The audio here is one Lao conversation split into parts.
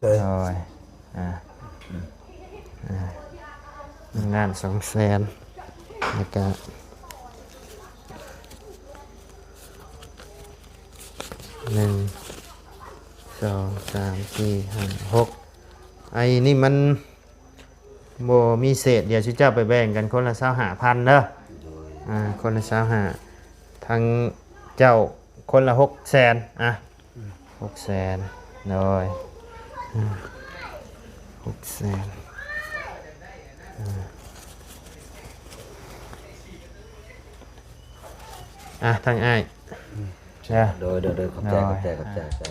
ໂດຍ ອ່າ ອ່າ ງານສອງແສນ ແລ້ວກະ ໜຶ່ງ ສອງ ສາມ ສີ່ ຫ້າ ຫົກ ໄອ້ນີ້ມັນ ບໍ່ມີເສດ ດຽວຊຸເຈົ້າໄປແບ່ງກັນຄົນລະຊາວຫ້າພັນເດີ ໂດຍ ອ່າ ຄົນລະຊາວຫ້າ ທັງເຈົ້າຄົນລະຫົກແສນ ອ່ະ ຫົກແສນ ໂດຍ ອ່າ ຫົກແສນ ອ່າ ອ່ະ ທາງອ້າຍ ເດີ ໂດຍ ໂດຍ ໂດຍ ຂອບໃຈ ໂດຍ ຂອບໃຈ ຂອບໃຈ ອ່າ ຂອບໃຈ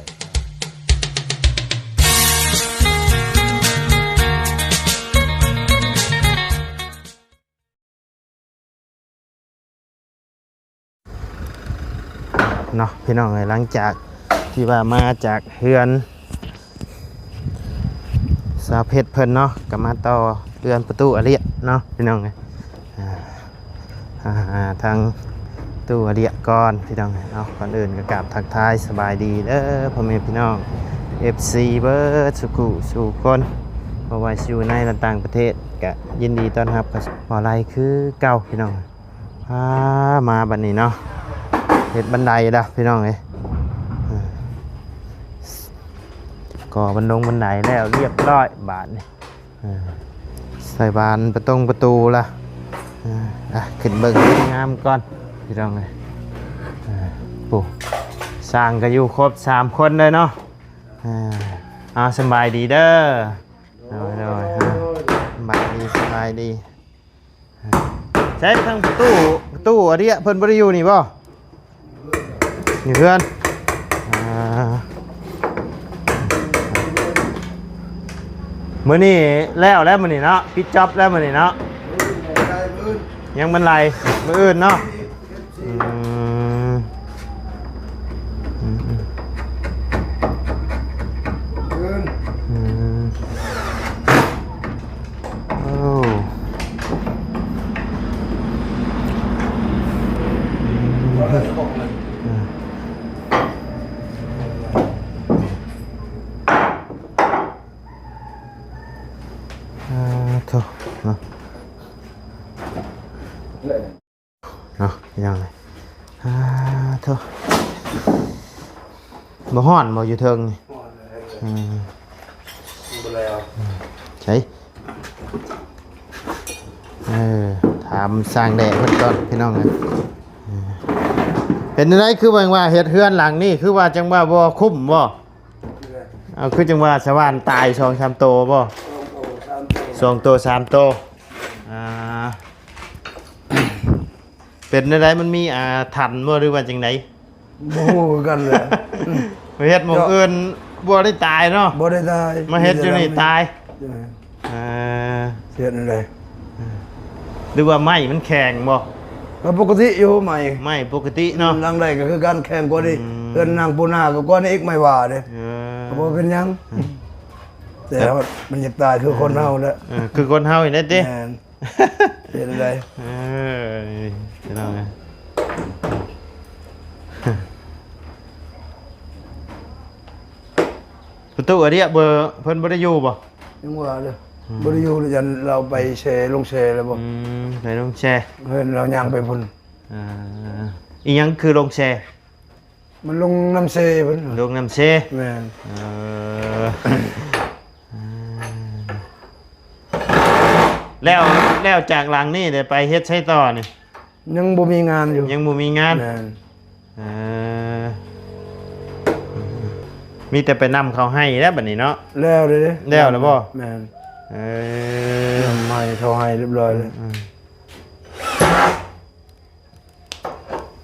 ເນາະ ພີ່ນ້ອງເອີຍ ຫຼັງຈາກທີ່ວ່າມາຈາກເຮືອນ ສາວເພັດເພິ່ນເນາະ ກໍມາຕໍ່ເຮືອນປະຕູອາເລຍເນາະ ພີ່ນ້ອງເອີຍ ອ່າ ອ່າ ທາງປະຕູອາເລຍກ່ອນ ພີ່ນ້ອງເອີຍເນາະ. ກ່ອນອື່ນກໍກາບທັກທາຍສະບາຍດີເດີ ພໍ່ແມ່ພີ່ນ້ອງ ເອັຟຊີ ເບິດສູ່ຜູ້ສູ່ຄົນ ບໍ່ວ່າຊິຢູ່ໃນ ແລະ ຕ່າງປະເທດ ກໍຍິນດີຕ້ອນຮັບ ບໍ່ໄລຄືເກົ່າ ພີ່ນ້ອງ. ອ່າ ມາບັດນີ້ເນາະ ເຮັດບັນໄດລະ ພີ່ນ້ອງເອີຍ ອ່າ ກໍ່ບັນດົງບັນໄດແລ້ວລຽບຮ້ອຍບາດນີ້ ອ່າ ໃສ່ບານປະຕົງປະຕູລະ ອ່າ ອ່ະ ຂຶ້ນເບິ່ງງາມກ່ອນ ພີ່ນ້ອງເອີຍ ອ່າ ໂອ້ ຊ່າງກໍຢູ່ຄົບສາມຄົນເລີຍເນາະ ອ່າ ເອົາ ສະບາຍດີເດີ ໂດຍ ໂດຍ ອ່າ ສະບາຍດີ ສະບາຍດີ. ໃສທາງປະຕູ ປະຕູອາເດຍ ເພິ່ນບໍ່ໄດ້ຢູ່ນີ້ບໍ່? ຢູ່ເຮືອນ ອ່າ ມື້ນີ້ແລ້ວແລ້ວມື້ນີ້ເນາະ ປິດຈັອບແລ້ວມື້ນີ້ເນາະ ຍັງມັນໄຫຼ ມື້ອື່ນເນາະ ອືມ ອືມ ອືມ ອືມ ໂອ້ ອືມ ອ່າ ໂທ້ ເນາະ. ເນາະ ພີ່ນ້ອງເອີຍ ອ່າ ໂທ້ ບໍ່ຮ້ອນບໍ່ຢູ່ເທິງນີ້? ຮ້ອນແລ້ວ ອືມ ບໍ່ແລ້ວ ໃສ ເອີ ຖາມຊ່າງແດດເພິ່ນກ່ອນ ພີ່ນ້ອງເອີຍ ເອີ ເປັນຈັ່ງໃດ ຄືວ່າເຮັດເຮືອນຫຼັງນີ້ ຄືວ່າຈັ່ງວ່າບໍ່ຄຸ້ມບໍ່? ເອົາ ຄືຈັ່ງວ່າຊາວບ້ານຕາຍສອງສາມໂຕບໍ່? ສອງໂຕສາມໂຕ ສອງໂຕສາມໂຕ ອ່າ ເປັນແນວໃດ ມັນມີອາຖັນບໍ່ ຫຼືວ່າຈັ່ງໃດ? ບໍ່ຮູ້ຄືກັນແຫຼະ ໄປເຮັດໝ່ອງອື່ນບໍ່ໄດ້ຕາຍເນາະ ບໍ່ໄດ້ຕາຍ ມາເຮັດຢູ່ນີ້ຕາຍ ເອີ ເຮັດແນວໃດ ຫຼືວ່າໄມ້ມັນແຂງບໍ່? ກໍປົກກະຕິຢູ່ ໄມ້ ໄມ້ປົກກະຕິເນາະ ຫຼັງໃດກໍຄືກັນ ແຂງກວ່ານີ້ ອືມ ເຮືອນນາງປູນາກໍກວ່ານີ້ອີກ ໄມ້ຫວ້າເດ້ ເອີ ກໍບໍ່ເປັນຫຍັງ ອືມ ແຕ່ວ່າມັນຢາກຕາຍຄືຄົນເຮົາແຫຼະ ເອີ ຄືຄົນເຮົານີ້ແຫຼະຕິ ແມ່ນ ເຮັດຈັ່ງໃດ ເອີ ພີ່ນ້ອງເອີຍ ປະຕູອາເດຍ ເພິ່ນບໍ່ໄດ້ຢູ່ບໍ່? ຍັງວ່າເດີ ອືມ ບໍ່ໄດ້ຢູ່ ຢ້ານລາວໄປແຊ່ ລົງແຊ່ແລ້ວບໍ່? ອືມ ໄປລົງແຊ່ ເຫັນລາວຍ່າງໄປພຸ້ນ ອ່າ ອີຫຍັງຄືລົງແຊ່? ມັນລົງນ້ຳເຊເພິ່ນ ລົງນ້ຳເຊ ແມ່ນ ເອີ ແລ້ວ ແລ້ວຈາກຫຼັງນີ້ໄດ້ໄປເຮັດໃສຕໍ່ນີ້? ຍັງບໍ່ມີງານຢູ່ ຍັງບໍ່ມີງານ ແມ່ນ ເອີ ມີແຕ່ໄປນຳເຂົ້າໄຮ່ແລ້ວບັດນີ້ເນາະ ແລ້ວເດ້ ແລ້ວແລ້ວບໍ່? ແມ່ນ ເອີ ນຳໄຮ່ເຂົ້າໄຮ່ຮຽບຮ້ອຍແລ້ວ ອືມ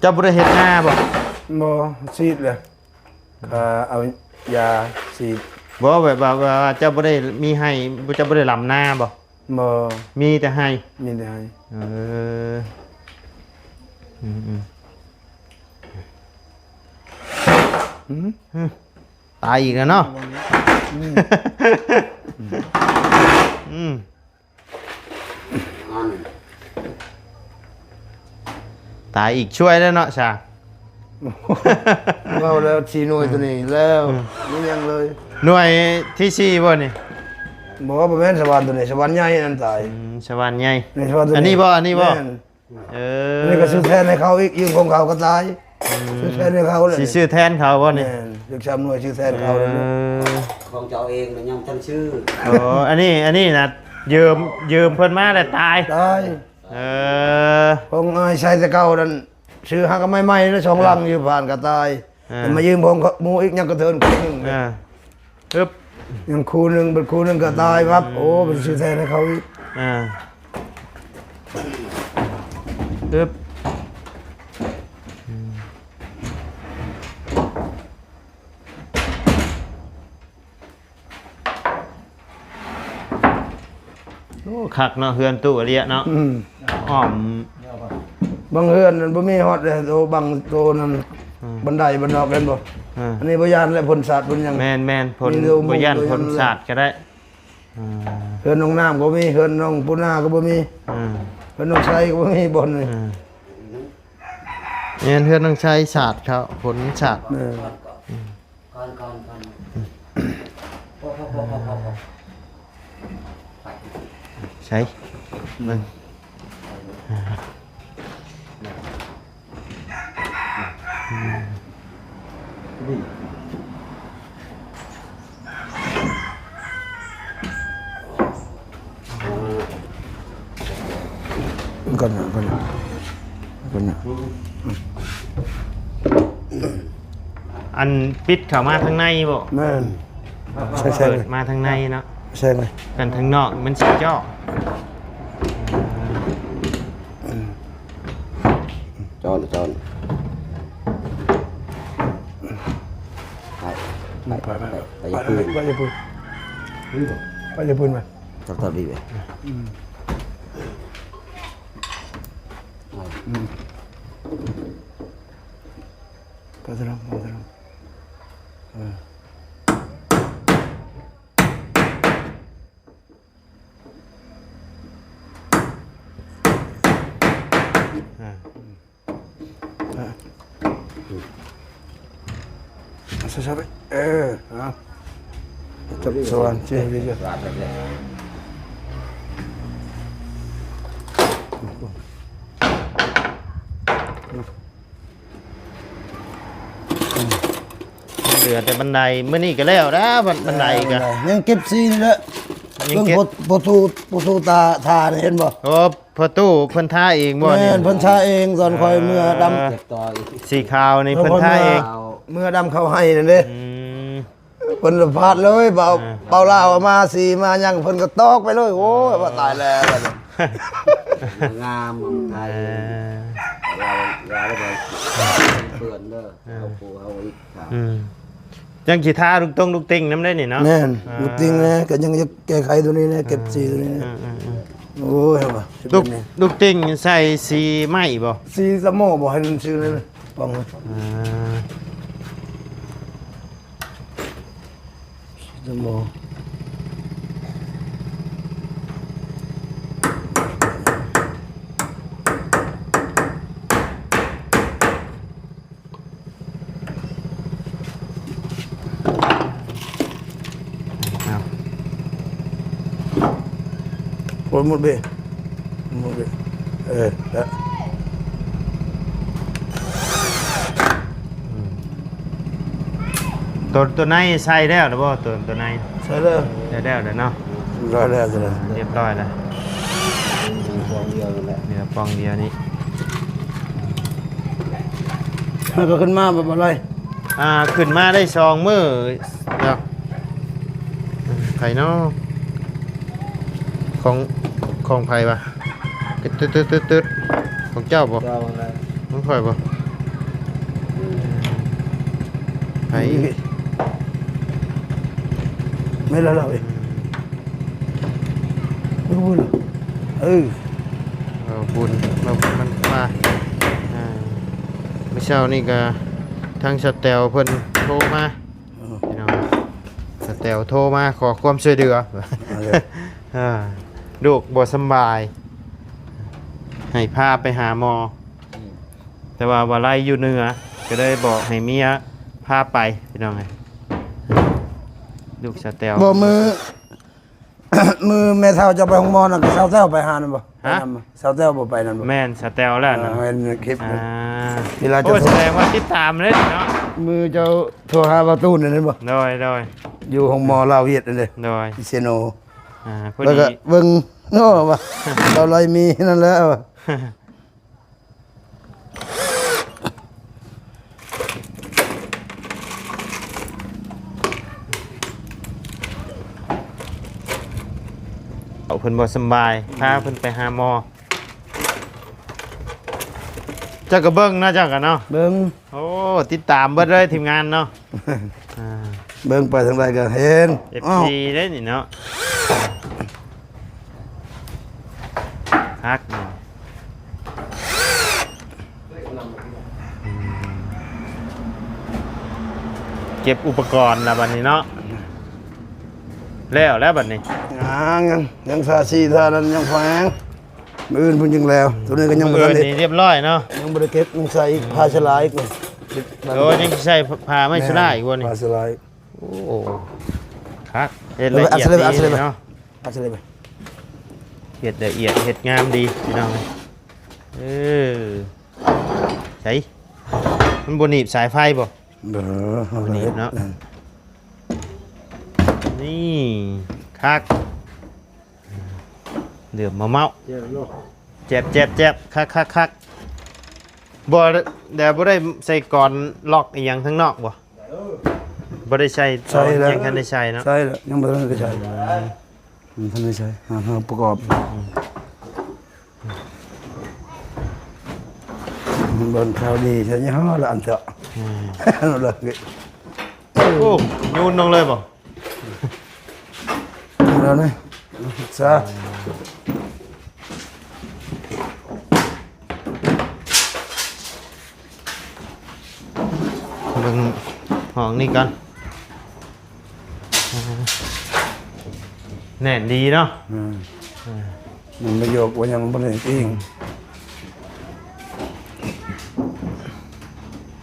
ເຈົ້າບໍ່ໄດ້ເຮັດນາບໍ່? ບໍ່ ສີດແຫຼະ ເອີ ເອົາຢາສີດ ບໍ່ ແບບວ່າ ວ່າເຈົ້າບໍ່ໄດ້ມີໄຮ່ ເຈົ້າບໍ່ໄດ້ລຳນາບໍ່? ບໍ່ ມີແຕ່ໄຮ່ ມີແຕ່ໄຮ່ ເອີ ອືມ ອືມ ອືມ ຕາຍອີກແລ້ວເນາະ ອືມ ອືມ ຕາຍອີກ ຊ່ວຍແລ້ວເນາະ ຊາ ເວົ້າແລ້ວ ສີ່ໜ່ວຍໂຕນີ້ແລ້ວ ອືມ ມີຫຍັງເລີຍ. ໜ່ວຍທີສີ່ບໍ່ນີ້? ບໍ່ ບໍ່ແມ່ນສະຫວ່ານໂຕນີ້ ສະຫວ່ານໃຫຍ່ນັ້ນຕາຍ. ອືມ ສະຫວ່ານໃຫຍ່ ນີ້ສະຫວ່ານໂຕນີ້ ອັນນີ້ບໍ່? ອັນນີ້ບໍ່? ແມ່ນ. ເອີ ອັນນີ້ກໍຊື້ແທນໃຫ້ເຂົາອີກ ຢືມຂອງເຂົາກໍຕາຍ. ອືມ ຊື້ແທນໃຫ້ເຂົາແລ້ວ ຊິຊື້ແທນເຂົາບໍ່ນີ້? ແມ່ນ ເຮັດສາມໜ່ວຍຊື້ແທນເຂົາແລ້ວ. ເອີ ຂອງເຈົ້າເອງນະຍັງບໍ່ທັນຊື້. ໂອ້ ອັນນີ້ ອັນນີ້ນະ ຢືມ ຢືມເພິ່ນມາແລ້ວຕາຍ ຕາຍ. ເອີ ຂອງອ້າຍໃຊ້ແຕ່ເກົ່ານັ້ນ ຊື້ຫາກໍໃໝ່ໆ ນະ ສອງຫຼັງ ເອີ ຢູ່ບ້ານກໍຕາຍ. ເອີ ແລ້ວມາຢືມຂອງໝູ່ອີກ ຍັງກະເທີນຄູ່ໜຶ່ງ. ເອີ ອຶບ ຍັງຄູ່ໜຶ່ງ ບັດຄູ່ໜຶ່ງກໍຕາຍວັບ. ອືມ ໂອ້ ເພິ່ນຊື້ແທນໃຫ້ເຂົາອີກ. ເອີ ອຶບ ອືມ ໂອ້ ຄັກເນາະ ເຮືອນຕູ້ອາເລຍເນາະ. ອືມ ອ້ອມ ບາງເຮືອນມັນບໍ່ມີຮອດເດ້ ໂຕບາງໂຕນັ້ນ. ອືມ ບັນໄດບັນນອກ ເຫັນບໍ່? ເອີ ອັນນີ້ບໍ່ຢ້ານແຫຼະ ຝົນສາດຝົນຫຍັງ. ແມ່ນໆ ຝົນ ມີແຕ່ມຸງ ບໍ່ຢ້ານ ບໍ່ຢ້ານ ຝົນສາດກໍໄດ້. ອືມ ເຮືອນນ້ອງນ້ຳກໍມີ ເຮືອນນ້ອງປູນາກໍບໍ່ມີ. ອືມ ເຮືອນນ້ອງໄຊກໍບໍ່ມີບ່ອນນີ້. ອືມ ແມ່ນ ເຮືອນນ້ອງໄຊສາດເຂົາ ຝົນສາດ. ເອີ ອືມ ກ່ອນ ກ່ອນ ກ່ອນ ພໍ ພໍ ພໍ ພໍ ພໍ ພໍ ໃສ ເບິ່ງ ອືມ ກ່ອນນະ ກ່ອນນະ ກ່ອນນະ. ອັນປິດເຂົ້າມາທາງໃນບໍ່? ແມ່ນ ໃສ່ ໃສ່ ເປີດມາທາງໃນເນາະ ໃສ່ເລີຍ. ກັນທາງນອກມັນຊິເຈາະ ອືມ ຈອນ ຈອນ ໄປ ໄປ ໄປ ໄປ ໄປ ໄປ ໄປ ໄປ ໄປ ໄປ ໄປ ໄປ ໄປ ໄປ ໄປ ໄປ ໄປ ໄປ ໄປ ອືມ ອືມ ປາດຕະລອງ ປາດຕະລອງ ເອີ ອ່າ ອ່າ ຊັບໆ ເອີ ເອົາ ຈັບສະຫວ່ານ ເຈ ເຈ ເຈ ສະຫວ່ານແລ້ວ ເຫຼືອແຕ່ບັນໄດ ມື້ນີ້ກໍແລ້ວແລ້ວ ບັນ ບັນໄດກໍ ຍັງເກັບສີນີ້ແຫຼະ ຍັງເກັບ ເບິ່ງ ປະຕູ ປະຕູຕາ ທາ ເຫັນບໍ່? ໂອ້ ປະຕູເພິ່ນທາເອງບໍ່ນີ້? ແມ່ນ ເພິ່ນທາເອງ ຕອນຂ້ອຍເມືອດຳ ອ່າ ເກັບຕໍ່ອີກ ສີຂາວນີ້ເພິ່ນທາເອງ ເມືອດຳເຂົ້າໄຮ່ນັ້ນເດ້ ອືມ ເພິ່ນລະພາດເລີຍ ເບົາ ເອີ ເບົາລາວເອົາມາ ສີມາຫຍັງ ເພິ່ນກໍຕອກໄປເລີຍ. ໂອ້ຍ ວ່າຕາຍແລ້ວບັດນີ້ ງາມໄທ ເອີ ລາວ ລາວເພິ່ນເດີ ເອົາຜູ້ເຮົາອີກ ອືມ ຍັງຊິທາລູກຕົງລູກຕິ່ງນຳໄດ້ນີ້ເນາະ. ແມ່ນ ອ່າ ລູກຕິ່ງແດ່ ກໍຍັງຈະແກ້ໄຂຕົວນີ້ແດ່ ເກັບສີຕົວນີ້ແດ່ ອືມ ອືມ ອືມ ໂອ້ຍ ວ່າ ລູກ ລູກຕິ່ງໃສ່ສີໄມ້ບໍ່? ສີສະໝໍບໍ່ ໃຫ້ມັນຊື່ນັ້ນ ປ້ອງ ອ່າ ສະໝໍ ເອົາ ໂອ້ຍ ໝົດເບ ໝົດເບ ເອີ ແລ້ວ ອືມ ຕົວ ຕົວໃນໃສ່ແລ້ວແລ້ວບໍ່? ຕົວ ຕົວໃນໃສ່ແລ້ວ ໃສ່ແລ້ວແລ້ວເນາະ ຮຽບຮ້ອຍແລ້ວ ຮຽບຮ້ອຍແລ້ວ ເຫຼືອປ່ອງດຽວນີ້ ມັນກໍຂຶ້ນມາບໍ່ ບໍ່ໄດ້ ອ່າ ຂຶ້ນມາໄດ້ສອງມື້ແລ້ວ ໃຜເນາະ ຂອງ ຂອງໃຜວະ? ຕຶດໆໆໆ ຂອງເຈົ້າບໍ່? ເຈົ້າແຫຼະ ຂອງຂ້ອຍບໍ່? ໃຜ? ແມ່ນແລ້ວເນາະ ເອີ ເອີ ເອົາບຸນ ເອົາບຸນມັນມາ ອ່າ ມື້ເຊົ້ານີ້ກະທາງສະແຕວເພິ່ນໂທມາ ເອີ ພີ່ນ້ອງ ສະແຕວໂທມາຂໍຄວາມຊ່ວຍເຫຼືອ ເອີ ອ່າ ລູກບໍ່ສຳບາຍ ໃຫ້ພາໄປຫາໝໍ ອືມ ແຕ່ວ່າວ່າໄລ່ຢູ່ເໜືອ ກໍເລີຍບອກໃຫ້ເມຍພາໄປພີ່ນ້ອງເອີຍ ລູກສາວແຕ້ວ. ບໍ່ ມື້ ມື້ແມ່ເຖົ້າເຈົ້າໄປໂຮງໝໍນັ້ນ ກໍສາວແຕ້ວໄປຫານັ້ນບໍ່? ຮະ? ສາວແຕ້ວບໍ່ໄປນັ້ນບໍ່? ແມ່ນ ສາວແຕ້ວແລ້ວນັ້ນ. ອ່າ ເຫັນຄລິບ ອ່າ ເວລາເຈົ້າ ໂອ້ ສະແດງວ່າຕິດຕາມເລີຍເນາະ. ມື້ເຈົ້າໂທຫາບ່າວຕູນນັ້ນບໍ່? ໂດຍ ໂດຍ ຢູ່ໂຮງໝໍລາວຫວຽດນັ້ນເດ້. ໂດຍ ເຊໂນ. ອ່າ ພໍດີ ແລ້ວກໍເບິ່ງ ໂອ້ ວ່າ ລາວໄລມີນັ້ນແຫຼະ. ເອົາ ເພິ່ນບໍ່ສຳບາຍ ພາເພິ່ນໄປຫາໝໍ. ເຈົ້າກໍເບິ່ງເນາະ ເຈົ້າກໍເນາະ ເບິ່ງ. ໂອ້ ຕິດຕາມເບິດເລີຍທີມງານເນາະ. ອ່າ ເບິ່ງໄປທາງໃດກໍເຫັນ ເອັຟຊີ ເດ້ນີ້ເນາະ. ຄັກນີ້ ເກັບອຸປະກອນລະບັດນີ້ເນາະ. ແລ້ວ ແລ້ວບັດນີ້ ຍັງ ຍັງ ຍັງ ທາສີ ທານັ້ນ ຍັງແຝງ. ມື້ອື່ນເພິ່ນຈຶ່ງແລ້ວ. ໂຕນີ້ກໍຍັງບໍ່ທັນເຮັດ ນີ້ຮຽບຮ້ອຍເນາະ. ຍັງບໍ່ໄດ້ເກັບ ຍັງໃສ່ອີກ ຜ້າຊະລາອີກ. ໂອ້ ຍັງຊິໃສ່ຜ້າໄມ້ຊະລາອີກບໍ່ນີ້? ຜ້າຊະລາ. ໂອ້ ຄັກ ເຮັດລະອຽດດີເນາະ. ອັດເລີຍໄປ ເຮັດລະອຽດ ເຮັດງາມດີພີ່ນ້ອງ. ເອີ ໃສ ມັນບໍ່ໜີບສາຍໄຟບໍ່? ບໍ່ ບໍ່ໜີບເນາະ. ນີ້ ຄັກ ເຫຼືອມເມົາໆ. ແຈບ ແຈບ ແຈບ ຄັກໆໆ. ບໍ່ ແຕ່ບໍ່ໄດ້ໃສ່ກອນລັອກອີ່ຫຍັງທາງນອກບໍ່? ບໍ່ໄດ້ໃສ່ ໃສ່ແລ້ວ ຍັງທັນໄດ້ໃສ່ເນາະ. ໃສ່ແລ້ວ ຍັງບໍ່ທັນໄດ້ໃສ່. ອືມ ຍັງທັນໄດ້ໃສ່. ຫາ ຫາປະກອບ. ອືມ ມັນເບິ່ງຂ່າວດີຊະຍີ່ຫໍ້ລະອັນເຈາະ. ອືມ ໂອ້ ໂຍນລົງເລີຍບໍ່? ເອົາແລ້ວນີ້ ສາ ເບິ່ງຫ້ອງນີ້ກ່ອນ. ແໜ້ນດີເນາະ. ອືມ ມັນບໍ່ຢອກວ່າຫຍັງບໍ່ໄດ້ອີງ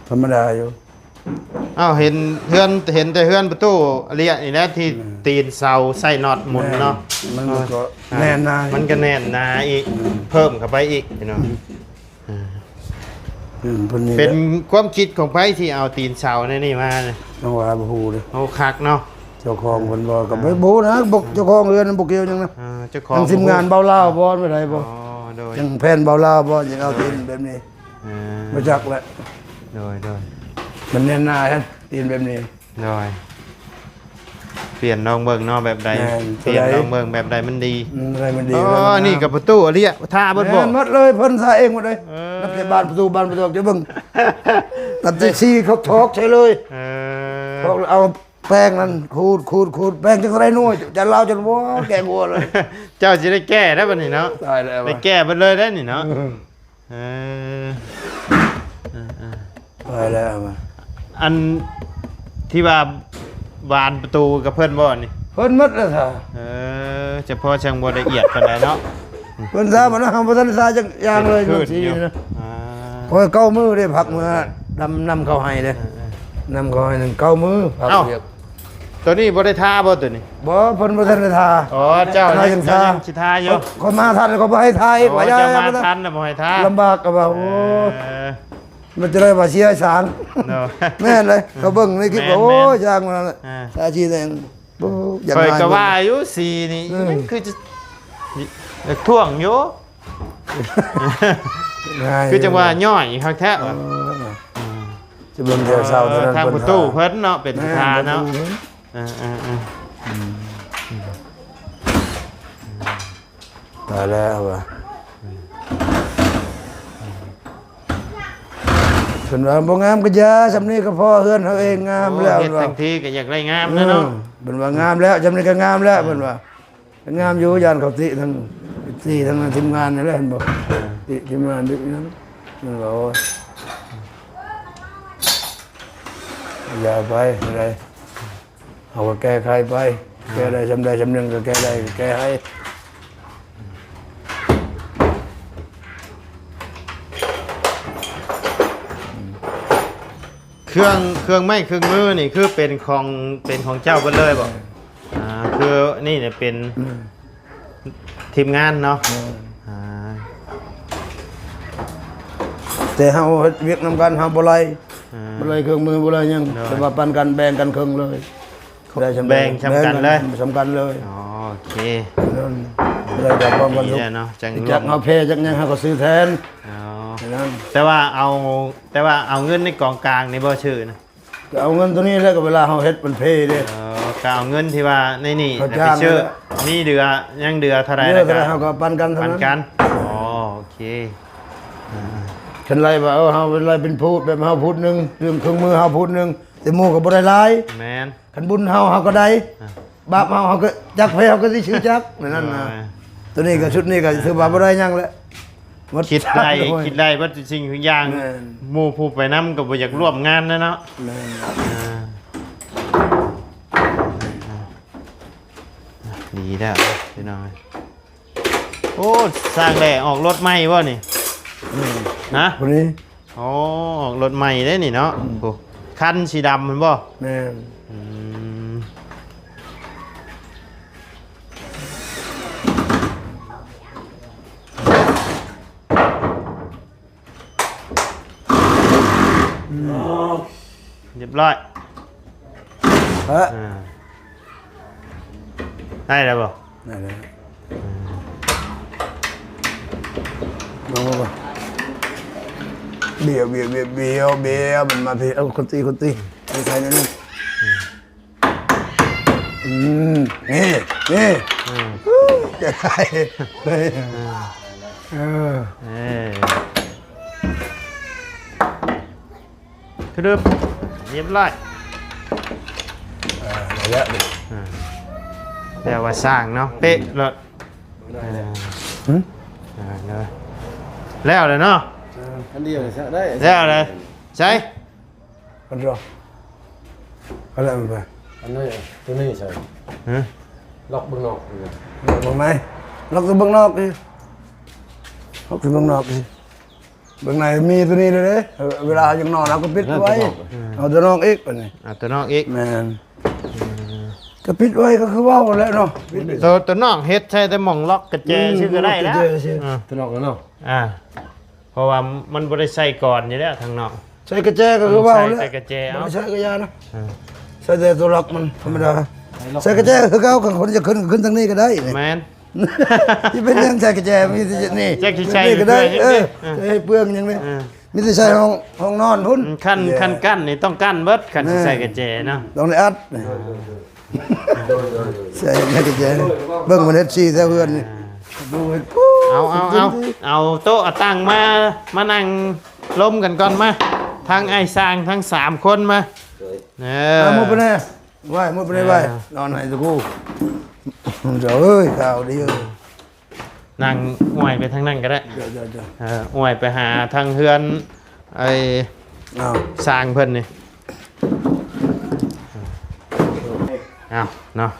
ທຳມະດາຢູ່. ອ້າວ ເຫັນເຮືອນ ເຫັນແຕ່ເຮືອນປະຕູອາລຽນີ້ແຫຼະ ທີ່ ອືມ ຕີນເສົາໃສ່ນັອດໝູນເນາະ. ແມ່ນ ມັນກໍ ເອີ ແໜ້ນໜາ ມັນກໍແໜ້ນໜາອີກ. ອືມ ເພີ່ມເຂົ້າໄປອີກພີ່ນ້ອງ. ອືມ ເອີ ອືມ ເພິ່ນນີ້ແຫຼະ ເປັນຄວາມຄິດຂອງໃຜທີ່ເອົາຕີນເສົາໃນນີ້ມານີ້? ຍັງວ່າບໍ່ຮູ້ເດ້. ໂອ້ ຄັກເນາະ. ເຈົ້າຂອງເພິ່ນບໍ່ ກໍບໍ່ຮູ້ນະ ບໍ່ ເຈົ້າຂອງເຮືອນບໍ່ກ່ຽວຫຍັງນະ. ເອີ ເຈົ້າຂອງ ທາງທີມງານເບົາລາວບໍ່ ແມ່ນໃດບໍ່? ອໍ ໂດຍ ທາງແຜ່ນເບົາລາວບໍ່ ຍັງເອົາຕີນແບບນີ້. ເອີ ບໍ່ຈັກແຫຼະ. ໂດຍ ໂດຍ ມັນແໜ້ນໜາ ຕີນແບບນີ້. ໂດຍ ປ່ຽນລອງເບິ່ງເນາະ ແບບໃດ. ແມ່ນ ປ່ຽນລອງເບິ່ງແບບໃດມັນດີ. ອືມ ແບບໃດມັນດີ. ອໍ ແບບນັ້ນ ນີ້ກໍປະຕູອາລຽ ທາເບິດບໍ່? ແມ່ນໝົດເລີຍ ເພິ່ນທາເອງໝົດເລີຍ. ເອີ ນັບແຕ່ບານປະຕູ ບານປະຕູ ຈະເບິ່ງ ຕັດແຕ່ສີເຂົາຖອກໃສ່ເລີຍ. ເອີ ຖອກແລ້ວເອົາ ແປ້ງນັ້ນຂູດ ຂູດ ຂູດ ແປ້ງຈັກເທົ່າໃດໜ່ວຍ ຈະລາວຈົນ ໂອ້ ແກງຫົວເລີຍ. ເຈົ້າຊິໄດ້ແກ້ແລ້ວບັດນີ້ເນາະ. ຕາຍແລ້ວ ໄດ້ແກ້ເບິດເລີຍເດ້ນີ້ເນາະ. ອືມ ເອີ ເອີ ເອີ ຕາຍແລ້ວ. ອັນທີ່ວ່າບານປະຕູກັບເພິ່ນບໍ່ນີ້? ເພິ່ນໝົດແລ້ວທ່າ. ເອີ ຈະພໍຊ່າງບໍ່ລະອຽດປານໃດເນາະ. ເພິ່ນສາມາດນະ ເຮົາບໍ່ທັນສາຈັກຢ່າງເລີຍ. ເພິ່ນຢູ່ ອ່າ ຂ້ອຍເກົ້າມື້ເດ້ ພັກເມືອ ດຳ ນຳເຂົ້າໄຮ່ເດ້. ເອີ ເອີ ນຳເຂົ້າໄຮ່ນັ້ນເກົ້າມື້ ພັກວຽກ. ໂຕນີ້ບໍ່ໄດ້ທາບໍ່ໂຕນີ້? ບໍ່ ເພິ່ນບໍ່ທັນໄດ້ທາ. ອໍ ເຈົ້າຍັງ ເຈົ້າຍັງຊິທາຢູ່. ຂ້ອຍມາທັນ ເຂົາບໍ່ໃຫ້ທາອີກ. ອໍ ວ່າຢ່າ ເຈົ້າມາທັນນະ ບໍ່ໃຫ້ທາ. ລຳບາກກໍວ່າ ໂອ້ຍ ເອີ ມັນຈະໄດ້ວ່າເສຍສາງ. ໂດຍ ແມ່ນເລີຍ ເຂົາເບິ່ງໃນຄລິບ ແມ່ນ ໂອ້ຍ ແມ່ນ ຊ່າງມັນນັ້ນແຫຼະ. ອ່າ ສາສີແດງ ໂອ້ ຢາກ ຂ້ອຍກໍວ່າຢູ່ ສີນີ້ ເອີ ມັນຄືຈະ ຢາກຖ້ວງຢູ່ ງ່າຍ ຄືຈັ່ງວ່າຍ່ອຍຄັກແທ້. ເອີ ວ່າ ຈະເບິ່ງແຖວເຊົ້າເທົ່ານັ້ນ ທາງປະຕູເພິ່ນເນາະ ເປັນປະທານເນາະ. ເອີ ເອີ ເອີ ອືມ ຕາຍແລ້ວວ່າ ເພິ່ນວ່າບໍ່ງາມກໍຢ່າ ຊ່ຳນີ້ກໍພໍ ເຮືອນເຮົາເອງງາມແລ້ວ. ໂອ້ ເຮັດທັງທີກໍຢາກໄດ້ງາມແລ້ວເນາະ. ເອີ ເພິ່ນວ່າງາມແລ້ວ ຊ່ຳນີ້ກໍງາມແລ້ວ ເພິ່ນວ່າ. ງາມຢູ່ ຢ້ານເຂົາຕິທັງ ຕິທັງທີມງານນີ້ແຫຼະ ເຫັນບໍ່? ຕິທີມງານ ຕິຫຍັງ ມັນວ່າ ໂອ້ຍ ຢ່າໄປ ບໍ່ໄດ້ ເຮົາກໍແກ້ໄຂໄປ ແກ້ໄດ້ຊ່ຳໃດຊ່ຳໜຶ່ງກໍແກ້ໄດ້ ແກ້ໄຂ. ເຄື່ອງ ເຄື່ອງໄມ້ເຄື່ອງມືນີ້ຄືເປັນຂອງ ເປັນຂອງເຈົ້າເບິດເລີຍບໍ່? ອ່າ ຄືນີ້ນີ້ເປັນ ອືມ ທີມງານເນາະ. ແມ່ນ. ອ່າ ແຕ່ເຮົາເຮັດວຽກນຳກັນ ເຮົາບໍ່ໄລ່ ອ່າ ບໍ່ໄລ່ເຄື່ອງມື ບໍ່ໄລ່ຫຍັງ ໂດຍ ແຕ່ວ່າປັນກັນ ແບ່ງກັນເຄິ່ງເລີຍ. ໄດ້ສ່ຳ ແບ່ງສ່ຳກັນເລີຍ ສ່ຳກັນເລີຍ. ອໍ ໂອເຄ ໄດ້ແຕ່ຄວາມ ດີແລ້ວເນາະ ຈັກເຮົາແພ້ຈັກຫຍັງເຮົາກໍຊື້ແທນ. ອໍ ແຕ່ວ່າເອົາ ແຕ່ວ່າເອົາເງິນໃນກອງກາງນີ້ບໍ່ຊື້ນະ? ກໍເອົາເງິນໂຕນີ້ແຫຼະ ກໍເວລາເຮົາເຮັດມັນເພເດ້. ເອີ ກໍເອົາເງິນທີ່ວ່າໃນນີ້ໄປຊື້ ມີເຫຼືອ ຍັງເຫຼືອເທົ່າໃດ ເຫຼືອເທົ່າໃດເຮົາກໍປັນກັນເທົ່ານັ້ນ. ອໍ ໂອເຄ. ຄັນໄລ່ວ່າ ເອີ ເຮົາເປັນໄລ່ເປັນພູດ ແບບເຮົາພູດໜຶ່ງ ເລື່ອງເຄື່ອງມືເຮົາພູດໜຶ່ງ ແຕ່ໝູ່ກໍບໍ່ໄດ້ຫຼາຍ. ແມ່ນ. ຄັນບຸນເຮົາ ເຮົາກໍໄດ້ ອ່າ ບາບເຮົາ ເຮົາກໍຈັກໄປ ເຮົາກໍຊິຊື້ຈັກ ແນວນັ້ນນະ. ໂດຍ. ໂຕນີ້ກໍ ອ່າ ຊຸດນີ້ກໍຖືວ່າບໍ່ໄດ້ຫຍັງແຫຼະ ໝົດ ຄິດໄດ້ ຄິດໄດ້ເບິດທຸກສິ່ງທຸກຢ່າງ. ແມ່ນ. ໝູ່ຜູ້ໄປນຳກໍບໍ່ຢາກຮ່ວມງານແລ້ວເນາະ. ແມ່ນ. ອ່າ ດີແລ້ວພີ່ນ້ອງ. ໂອ້ ສ້າງແຫຼະ ອອກລົດໃໝ່ບໍ່ນີ້? ອືມ ຮະ? ຜູ້ນີ້ ອໍ ອອກລົດໃໝ່ເດ້ນີ້ເນາະ. ອືມ ໂອ້ ຄັນສີດຳແມ່ນບໍ່? ແມ່ນ. ອືມ ຮຽບຮ້ອຍ. ເອີ ອ່າ ໄດ້ແລ້ວບໍ່? ໄດ້ແລ້ວ. ເອົາ ບຽວ ບຽວ ບຽວ ບຽວ ບຽວ ມັນມາພີ້. ເອົາ ຄົນຕີ ຄົນຕີ ໃສ່ໜ້ອຍໜຶ່ງ. ອືມ ນີ້ ນີ້ ອືມ ຈະໄດ້ ເອີ ເອີ ເອີ ຄືເດີມ ຮຽບຮ້ອຍ. ເອີ ໄດ້ແລ້ວ ອ່າ ແລ້ວວ່າສ້າງເນາະ ເປະໂລດ. ເອີ ຫຶ ອ່າ ເດີ ແລ້ວແລ້ວເນາະ. ເອີ ອັນດຽວນີ້ຊະໄດ້ ແລ້ວແລ້ວ ໃສ່ ອັນດຽວ ອັນນັ້ນໄປ ອັນນີ້ ໂຕນີ້ໃສ່ ຮະ ລັອກເບື້ອງນອກນີ້ ລັອກເບື້ອງໃນ ລັອກແຕ່ເບື້ອງນອກນີ້ ລັອກແຕ່ເບື້ອງນອກນີ້. ເບື້ອງໃນມີໂຕນີ້ເດ້ ເວລາເຮົາຢາກນອນເຮົາກໍປິດໄວ້ ເອົາໂຕນອກອີກ ບັດນີ້ ເອົາໂຕນອກອີກ. ແມ່ນ. ອືມ ກໍປິດໄວ້ກໍຄືເວົ້າແຫຼະເນາະ ໂຕ ໂຕນອກເຮັດໃສ່ແຕ່ໝ່ອງລັອກກະແຈ ອືມ ຊື່ກໍໄດ້ແລ້ວ ກະແຈຊື່ ອ່າ ໂຕນອກເນາະ. ອ່າ ເພາະວ່າມັນບໍ່ໄດ້ໃສ່ກ່ອນຢູ່ແລ້ວທາງນອກ ໃສ່ກະແຈກໍຄືເວົ້າແຫຼະ ໃສ່ແຕ່ກະແຈ ເອົາ ບໍ່ໃສ່ກະຢ່ານະ ອ່າ ໃສ່ແຕ່ໂຕລັອກມັນທຳມະດາ ໃສ່ກະແຈຄືເກົ່າ ຄັນຄົນຈະຂຶ້ນ ຂຶ້ນທາງນີ້ກໍໄດ້. ແມ່ນ. ຊິເປັນຫຍັງໃສ່ກະແຈ ມີແຕ່ນີ້ ຈັກຊິໃສ່ກໍໄດ້ ເອີ ໃສ່ໃຫ້ເປືອງຫຍັງນີ້ ເອີ ມີແຕ່ໃສ່ຫ້ອງ ຫ້ອງນອນພຸ້ນ. ອືມ ຄັນ ຄັນກັ້ນນີ້ຕ້ອງກັ້ນເບິດ ຄັນຊິໃສ່ກະແຈເນາະ ຕ້ອງໄດ້ອັດ ໃສ່ໃນກະແຈ ເບິ່ງມັນເຮັດຊີ້ແຖວເຮືອນນີ້ ອ່າ ເອົາ ເອົາ ເອົາ ເອົາໂຕະເອົາຕັ່ງມາ ມານັ່ງລົມກັນກ່ອນ ມາ ທັງອ້າຍຊ່າງທັງສາມຄົນມາ ເອີ ເອົາໝົດໄປແດ່ ໄວ້ໝົດໄປໄດ້ໄວ້ ອ່າ ນອນໃຫ້ຕະກູ ເຈົ້າເອີຍ ຂ່າວດີເອີຍ ນັ່ງອວຍໄປທາງນັ້ນກໍໄດ້ ເຈົ້າ ເຈົ້າ ເຈົ້າ ເອີ ອວຍໄປຫາທາງເຮືອນ ໄອ້ ອ້າວ ຊ່າງເພິ່ນນີ້ ອ້າວ ເນາະ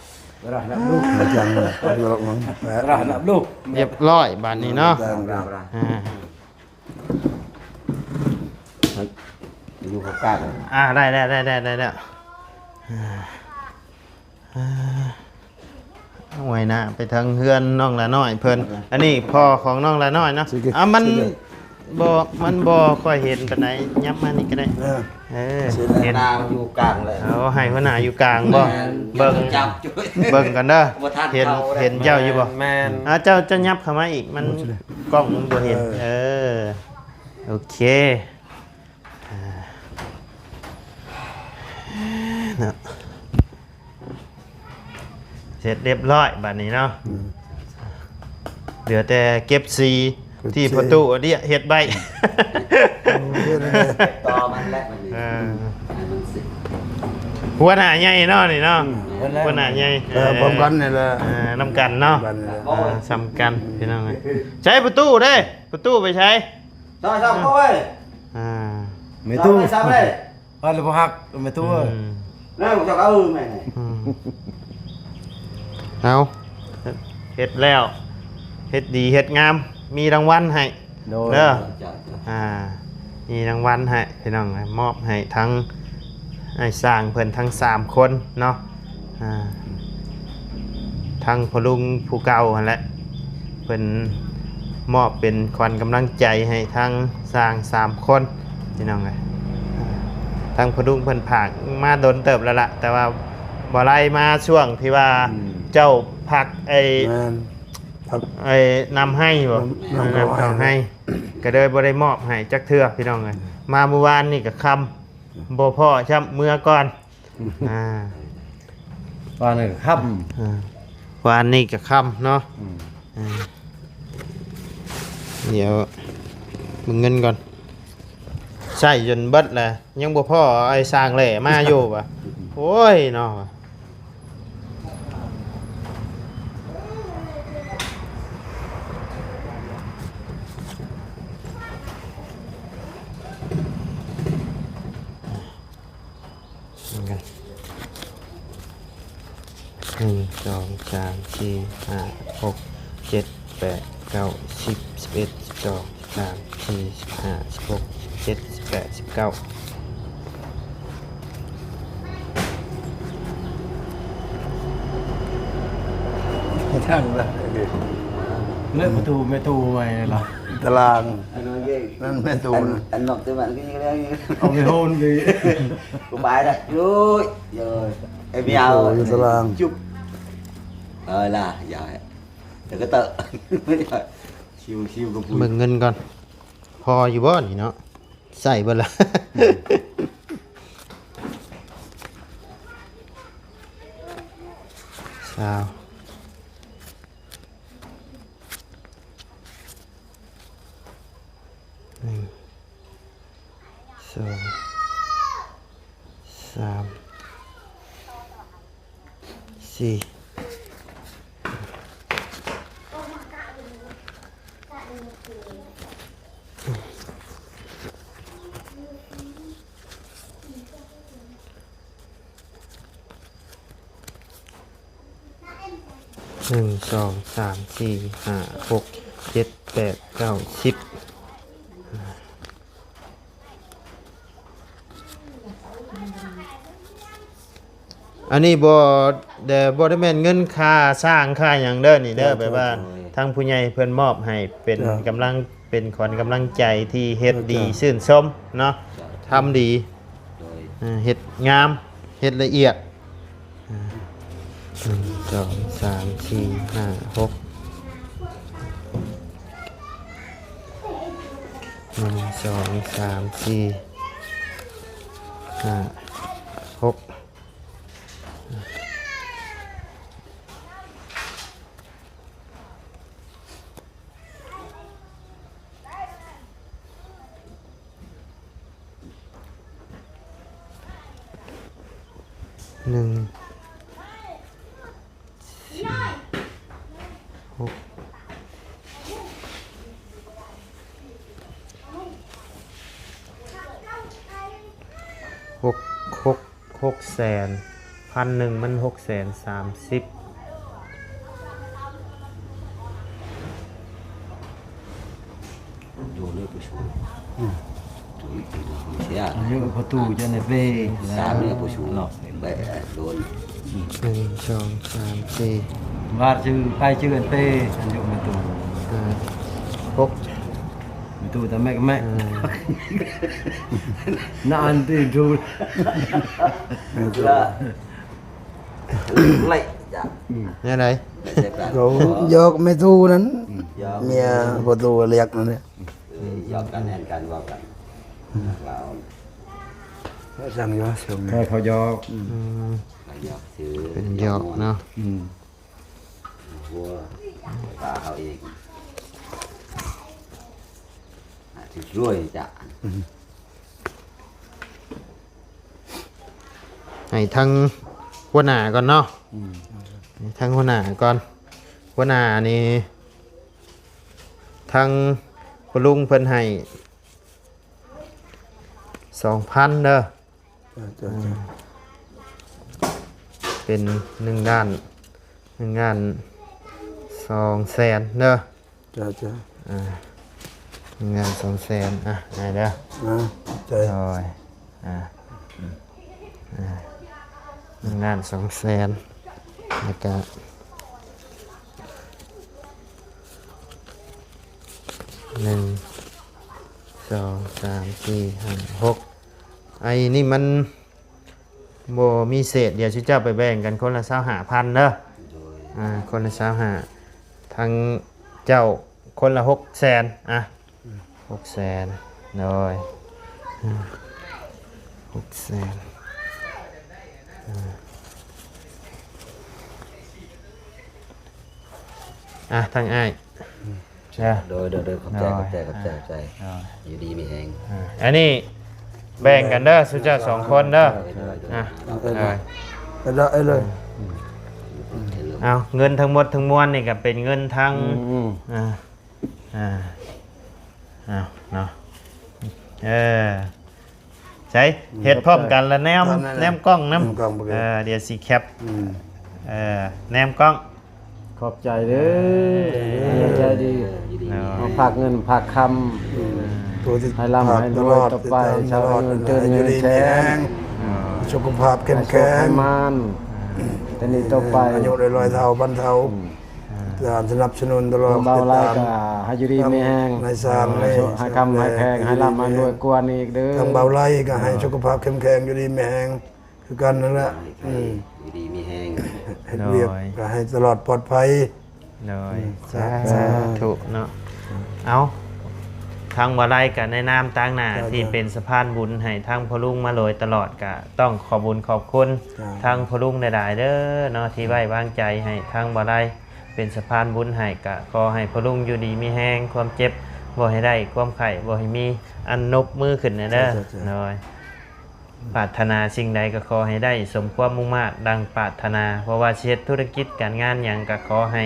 ຮຽບຮ້ອຍບາດນີ້ເນາະ ອ່າ ຢູ່ກັບການ ອ່າ ໄດ້ແລ້ວ ໄດ້ແລ້ວ ໄດ້ແລ້ວ ອ່າ ອວຍໜ້າໄປທາງເຮືອນນ້ອງຫຼ້ານ້ອຍເພິ່ນ ອັນນີ້ພໍ່ຂອງນ້ອງຫຼ້ານ້ອຍເນາະ ອ່າ ມັນ ບໍ່ ມັນບໍ່ຄ່ອຍເຫັນປານໃດ ຫຍັບມານີ້ກໍໄດ້ ເອີ ເອີ ເຫັນ ຫົວໜ້າຢູ່ກາງເລີຍ ເອົາໃຫ້ຫົວໜ້າຢູ່ກາງບໍ່ ແມ່ນ ເບິ່ງ ເບິ່ງກັນເດີ ເຫັນ ເຫັນເຈົ້າຢູ່ບໍ່ ແມ່ນ ອ່າ ເຈົ້າ ເຈົ້າຫຍັບເຂົ້າມາອີກ ມັນ ກ້ອງມັນບໍ່ເຫັນ ເອີ ເອີ ໂອເຄ ອ່າ ເນາະ ເສັດຮຽບຮ້ອຍບາດນີ້ເນາະ ອືມ ເຫຼືອແຕ່ເກັບສີ ເກັບສີ ທີ່ພໍ່ຕູ້ເດຍເຮັດໄວ້ ຕໍ່ມັນແຫຼະບັດນີ້ ເອີ ໃຫ້ມັນສິ ຫົວໜ້າໃຫຍ່ເນາະນີ້ເນາະ ອືມ ຫົວໜ້າໃຫຍ່ ເອີ ເອີ ພ້ອມກັນນີ້ແຫຼະ ເອີ ນຳກັນເນາະ ນຳກັນນີ້ແຫຼະ ເອີ ສ່ຳກັນພີ່ນ້ອງເອີຍ ໃຊ້ປະຕູເດ້ ປະຕູໄປໃສ? ຊາວ ຊາວ ໂອ້ຍ ອ່າ ແມ່ຕູ້ ຊາວເດ້ ເອີ ແລ້ວບໍ່ຮັກ ແມ່ຕູ້ເອີຍ ອືມ ແລ້ວຈັກເອີແມ່ນີ້ ອືມ ເອົາ ເຮັດແລ້ວ ເຮັດດີເຮັດງາມ ມີລາງວັນໃຫ້ ໂດຍ ເດີ ເຈົ້າ ເຈົ້າ ອ່າ ມີລາງວັນໃຫ້ພີ່ນ້ອງ ມອບໃຫ້ທັງ ອ້າຍຊ່າງເພິ່ນທັງສາມຄົນເນາະ ອ່າ ທັງພໍ່ລຸງຜູ້ເກົ່າຫັ້ນແຫຼະ ເພິ່ນມອບເປັນຂວັນກຳລັງໃຈໃຫ້ທັງຊ່າງສາມຄົນ ພີ່ນ້ອງເອີຍ. ທາງພໍ່ລຸງເພິ່ນຝາກມາດົນເຕີບແລ້ວລະ ແຕ່ວ່າບໍ່ໄດ້ມາຊ່ວງທີ່ວ່າ ອືມ ເຈົ້າພັກໄອ້ ແມ່ນ ພັກໄອ້ນຳໄຮ່ບໍ ນຳ ນຳເຂົ້າໄຮ່ ນຳເຂົ້າໄຮ່ ກໍເລີຍບໍ່ໄດ້ມອບໃຫ້ຈັກເທື່ອ ພີ່ນ້ອງເອີຍ. ມາມື້ວານນີ້ກໍຄ່ຳ ບໍ່ພໍ້ຊ້ຳ ເມືອກ່ອນ ອ່າ ວານນີ້ກໍຄ່ຳ ອ່າ ວານນີ້ກໍຄ່ຳເນາະ ອືມ ອ່າ ດຽວເບິ່ງເງິນກ່ອນ ໃຊ້ຈົນເບິດແລ້ວ ຍັງບໍ່ພໍ້ ໄອ້ຊ່າງແຫຼມາຢູ່ຫວາ ໂອ້ຍເນາະ. ໜຶ່ງ ສອງ ສາມ ສີ່ ຫ້າ ຫົກ ເຈັດ ແປດ ເກົ້າ ສິບ ສິບເອັດ ສິບສອງ ສາມ ສີ່ ສິບຫ້າ ສິບຫົກ ສິບເຈັດ ສິບແປດ ສິບເກົ້າ ທາງລະ ເລີກປະຕູແມ່ຕູ້ໃໝ່ລະ ຕາລາງ ອັນນັ້ນເດ້ ນັ້ນແມ່ຕູ້ ອັນ ນະ ອັນນອກແຕ່ບ້ານກໍຍັງໄດ້ ເອົາໄປໂຮນໄປ ກູບາຍລະ ໂອ້ຍ ເອີ ໄອ້ແມວ ແມ່ຕູ້ຢູ່ຕາລາງ ຈຸບ ເອີລະ ຢ່າ ແລ້ວກໍເຕີ ຊິວ ຊິວກັບປຸ້ຍ ເບິ່ງເງິນກ່ອນ ພໍຢູ່ບໍ່ນີ້ເນາະ ໃຊ້ເບິດລະ ຊາວ ໜຶ່ງ ສອງ ສາມ ສີ່ ໜຶ່ງ ສອງ ສາມ ສີ່ ຫ້າ ຫົກ ເຈັດ ແປດ ເກົ້າ ສິບ ອັນນີ້ບໍ່ ແຕ່ບໍ່ໄດ້ແມ່ນເງິນຄ່າສ້າງຄ່າຫຍັງເດີນີ້ເດີ ໂດຍ ແບບວ່າ ໂດຍ ທາງຜູ້ໃຫຍ່ເພິ່ນມອບໃຫ້ເປັນ ເຈົ້າ ກຳລັງ ເປັນຂວັນກຳລັງໃຈທີ່ເຮັດດີ ເຈົ້າ ຊື່ນຊົມເນາະ ເຈົ້າ ທຳດີ ໂດຍ ເຮັດງາມ ເຮັດລະອຽດ ໜຶ່ງ ສອງ ສາມ ສີ່ ຫ້າ ຫົກ ໜຶ່ງ ສອງ ສາມ ສີ່ ຫ້າ ຫົກ ໜຶ່ງ ສີ່ ຫົກ ຫົກ ຫົກ ຫົກແສນ ພັນໜຶ່ງມັນຫົກແສນສາມສິບ ຢູ່ໃນປະຊຸມ ອືມ ຢູ່ໃນປະຊຸມເສຍ ຢູ່ປະຕູຈະໃນເປ ສາມໃນປະຊຸມເນາະ ແບະໂດນ ໜຶ່ງ ສອງ ສາມ ສີ່ ບາດຊື່ ໄປຊື່ອັນເປ ອັນຢູ່ປະຕູ ຫ້າ ຫົກ ປະຕູຕະແມັກແມັກ ອ່າ ນານຕີດູ ລະ ໄລ່ຈາກ ແນວໃດ ເຂົາຢອກແມ່ຕູ້ນັ້ນ ອືມ ຢອກ ເມຍພໍ່ຕູ້ລຽກນັ້ນແຫຼະ ເອີ ຢອກກັນແມ່ນກັນເວົ້າກັນ ອືມ ວ່າເອົາ ເຂົາສັ່ງຢູ່ວ່າ ໃຫ້ເຂົາຢອກ ອືມ ເຂົາຢອກຊື່ ເປັນຢອກເນາະ ອືມ ຫົວ ປາເຮົາເອງ ອາ ຖືກລວຍຈະ ອືມ ໃຫ້ທາງຫົວໜ້າກ່ອນເນາະ ອືມ ໃຫ້ທາງຫົວໜ້າກ່ອນ ຫົວໜ້ານີ້ ທາງພໍ່ລຸງເພິ່ນໃຫ້ສອງພັນເດີ ເຈົ້າ ເຈົ້າ ເຈົ້າ ເປັນໜຶ່ງລ້ານ ໜຶ່ງລ້ານສອງແສນເດີ ເຈົ້າ ເຈົ້າ ອ່າ ໜຶ່ງລ້ານສອງແສນ ອ່ະ ໃຫ້ເດີ ອ່າ ໃຈ ໂອ້ຍ ອ່າ ອ່າ ໜຶ່ງລ້ານສອງແສນ ແລ້ວກະ ໜຶ່ງ ສອງ ສາມ ສີ່ ຫ້າ ຫົກ ໄອ້ນີ້ມັນບໍ່ມີເສດ ດຽວຊຸເຈົ້າໄປແບ່ງກັນຄົນລະຊາວຫ້າພັນເດີ ໂດຍ ອ່າ ຄົນລະຊາວຫ້າ ທັງເຈົ້າຄົນລະຫົກແສນ ອ່ະ ຫົກແສນ ໂດຍ ຫົກແສນ ອ່າ ອ່ະ ທາງອ້າຍ ເດີ ໂດຍ ໂດຍ ໂດຍ ຂອບໃຈ ໂດຍ ຂອບໃຈ ຂອບໃຈ ອ່າ ຂອບໃຈ ໂດຍ ຢູ່ດີມີແຮງ ອ່າ ອັນນີ້ແບ່ງກັນເດີ ຊຸເຈົ້າສອງຄົນເດີ ໂດຍ ໂດຍ ອ່ະ ເອົາເລີຍ ເອົາເລີຍ ເອົາເລີຍ ເອົາເງິນທັງໝົດທັງມວນນີ້ກໍເປັນເງິນທັງ ອືມ ອ່າ ອ່າ ເອົາເນາະ ເອີ ໃສ ເຮັດພ້ອມກັນລະແນມ ແນມກ້ອງນຳ ແນມກ້ອງ ເອີ ດຽວຊິແຄັບ ອືມ ເອີ ແນມກ້ອງ ຂອບໃຈເດີ ເອີ ໃຈດີ ເອີ ມາຝາກເງິນຝາກຄຳ ອືມ ໃຫ້ລ່ຳໃຫ້ລວຍຕໍ່ໄປ ຊາວເງິນເຕີນເງິນແສນ ສຸຂະພາບເຂັ້ມແຂງ ໃຫ້ໂຊກໃຫ້ໝານ ແຕ່ນີ້ຕໍ່ໄປ ອາຍຸໄດ້ຮ້ອຍເທົ່າພັນເທົ່າ ອືມ ການສະໜັບສະໜູນຕະຫຼອດ ເບົາໄລກໍໃຫ້ຢູ່ດີມີແຮງ ໃຫ້ຊ່າງ ໃຫ້ຄຳໃຫ້ແພງ ໃຫ້ລ່ຳໃຫ້ລວຍກວ່ານີ້ອີກເດີ ທາງເບົາໄລກໍໃຫ້ສຸຂະພາບເຂັ້ມແຂງ ຢູ່ດີມີແຮງຄືກັນນັ້ນແຫຼະ ໃຫ້ ອືມ ຢູ່ດີມີແຮງ ເຮັດວຽກ ໂດຍ ກໍໃຫ້ຕະຫຼອດປອດໄພ ໂດຍ ອືມ ສາທຸເນາະ ເອົາ ທາງເບົາໄລກໍໃນນາມຕາງໜ້າ ເຈົ້າ ທີ່ເປັນສະພານບຸນໃຫ້ທາງພໍ່ລຸງມາໂດຍຕະຫຼອດ ກໍຕ້ອງຂອບບຸນຂອບຄຸນ ເຈົ້າ ທາງພໍ່ລຸງຫຼາຍໆເດີເນາະ ທີ່ໄວ້ວາງໃຈໃຫ້ທາງເບົາໄລ ເປັນສະພານບຸນໃຫ້ ກະຂໍໃຫ້ພໍ່ລຸງຢູ່ດີມີແຮງ ຄວາມເຈັບບໍ່ໃຫ້ໄດ້ ຄວາມໄຂ້ບໍ່ໃຫ້ມີ ອັນນົບມືຂຶ້ນແດ່ເດີ ເຈົ້າ ເຈົ້າ ເຈົ້າ ໂດຍ ປາດຖະໜາສິ່ງໃດກໍຂໍໃຫ້ໄດ້ສົມຄວາມມຸ່ງມາດດັ່ງປາດຖະໜາ ບໍ່ວ່າຊິເຮັດທຸລະກິດການງານຫຍັງ ກໍຂໍໃຫ້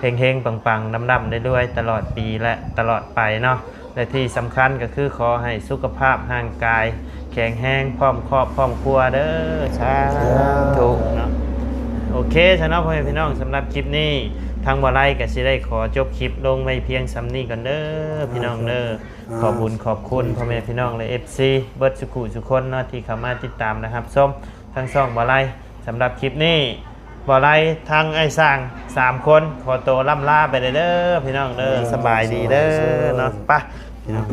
ເຮັງໆ ປັງໆ ລ່ຳໆ ລວຍໆ ຕະຫຼອດປີ ແລະ ຕະຫຼອດໄປເນາະ ແລະ ທີ່ສຳຄັນກໍຄືຂໍໃຫ້ສຸຂະພາບຮ່າງກາຍແຂງແຮງ ພ້ອມຄອບພ້ອມຄົວເດີ ສາທຸເນາະ ໂອເຄຊະເນາະ ພໍ່ແມ່ພີ່ນ້ອງ ສຳລັບຄລິບນີ້ ທາງບໍ່ໄລກໍຊິໄດ້ຂໍຈົບຄລິບລົງໄວ້ພຽງສ່ຳນີ້ກ່ອນເດີ ພີ່ນ້ອງເດີ ອ່າ ຂອບບຸນຂອບຄຸນ ອ່າ ພໍ່ແມ່ພີ່ນ້ອງ ແລະ ເອັຟຊີ ເບິດສຸຂູສຸຄົນເນາະ ທີ່ເຂົ້າມາຕິດຕາມ ແລະ ຮັບຊົມທາງຊ່ອງບໍ່ໄລ ສຳລັບຄລິບນີ້ ບໍ່ໄລ ທັງອ້າຍຊ່າງ ສາມຄົນ ຂໍໂຕລ່ຳລາໄປເດີ ພີ່ນ້ອງເດີ ສະບາຍດີເດີເນາະ ໄປ ພີ່ນ້ອງ.